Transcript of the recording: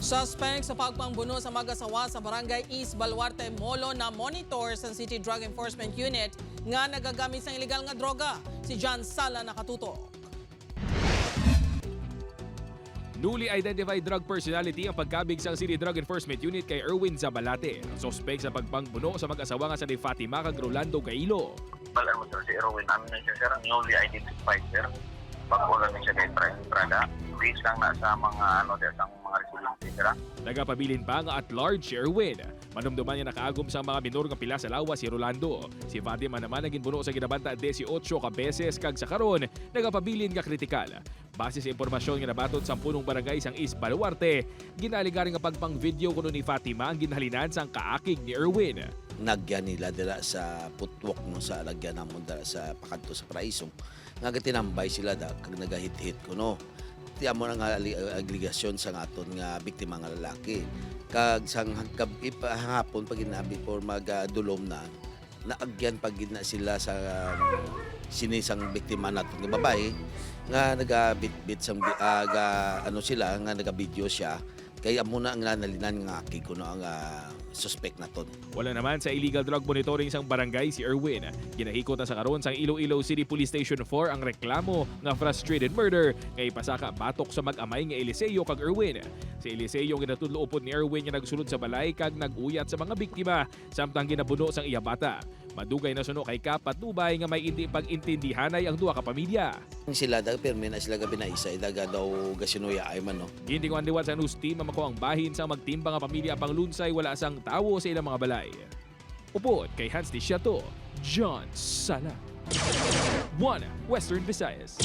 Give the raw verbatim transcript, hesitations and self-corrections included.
Suspect sa pagpangbuno sa mag-asawa sa Barangay East Baluarte, Molo, na-monitor sa City Drug Enforcement Unit nga nagagamit sang illegal nga droga. Si John Sala nakatutok. Newly identified drug personality ang pagkabig sang City Drug Enforcement Unit kay Erwin Zabalate, ang suspek sa pagpangbuno sa mag-asawa nga si Fatima kag Rolando Gailo. Balaan mo, sir, si Erwin. Ano na siya, sir? Newly identified, sir. Bago lang siya kay Brian Prada. Based lang na sa mga, ano, sa mga residente, sir. Nagapabilin pa nga at large si Erwin. Manumduman nga nakaagom sang mga minor nga pila sa lawas si Rolando. Si Fatima naman ang ginbuno sa ginabanta dieciocho ka beses kag sa karon nagapabilin nga kritikal. Base sa impormasyon nga nabaton sa punong barangay sang East Baluarte, ginaaligar nga pagpang-video kuno ni Fatima ang ginhalinan sang kaakig ni Erwin. Nagyan nila dira sa putwok no sa lagyan namon dira sa pakadto sa Paraisong nga gatinambay sila da kag nagahit-hit kuno. Ti amo na nga ali- aligasyon sa aton nga biktima nga lalaki. Kag sang hangkab ip- hangapon pa gid na before mag ah, dulom na naagyan pa gid na sila sa um, sini sang biktima naton nga babae nga nagabitbit sang bi- ah, ga- ano sila nga nagabidyo siya kay amo na ang nanalinan nga akig kuno ang ah, suspect naton. Wala naman sa illegal drug monitoring sang barangay si Erwin. Ginahikot na sa karon sang Iloilo City Police Station four ang reklamo nga frustrated murder nga ipasaka batok sa mag-amay nga Eliseo kag Erwin. Si Eliseo ginatudlo upod ni Erwin nga nagsulod sa balay kag nag-uyat sa mga biktima samtang ginabuno sang iya bata. Madugay na suno kay kapatnubay nga may indi pag-intindihanay ang duha ka pamilya. Sila daw pirmi na sila gabinaysay daga daw gasinuyaay man no. Gintinguhan liwat sa news team ang makuha ang bahin sang magtimbang nga pamilya panglunsay wala sang tawo sa ilang mga balay. Upod kay Hans Disiato, John Sala. One Western Visayas.